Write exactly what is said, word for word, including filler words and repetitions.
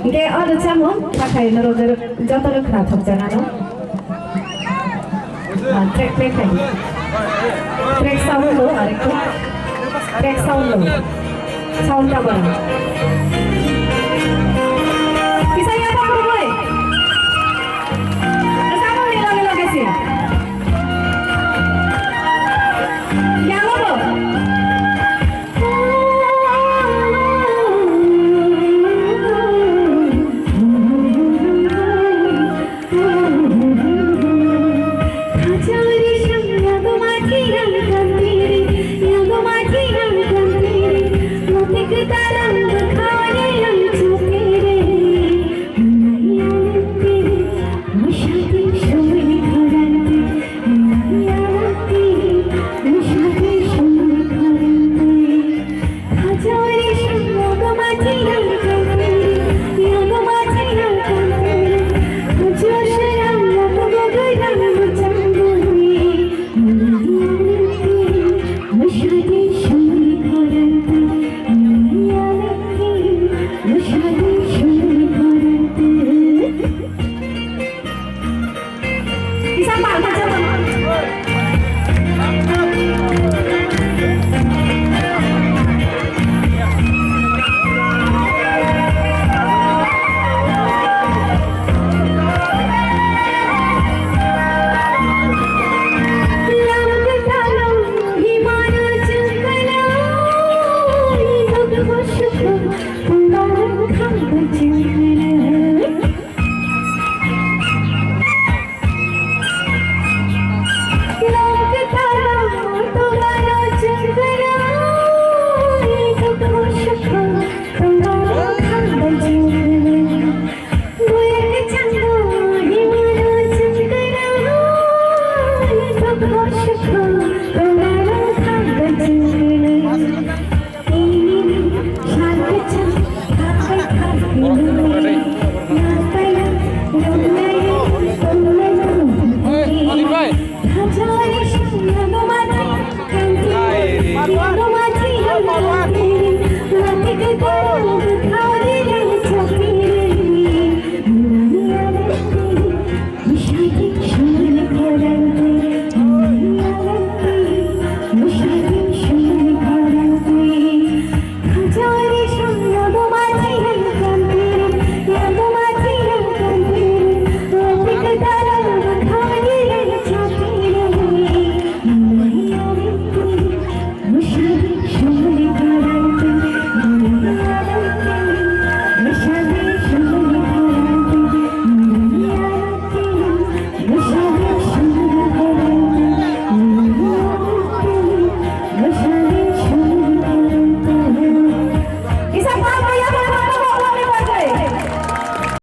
Hingke o rwchapmung takhai norok jotono khnathok janano. Ah, track play khai. Track sound lo, arekto. Track sound lo. Sound ta bara. Kisa ya pa koi. Rwchapmung ni loge loge si. Yango bo.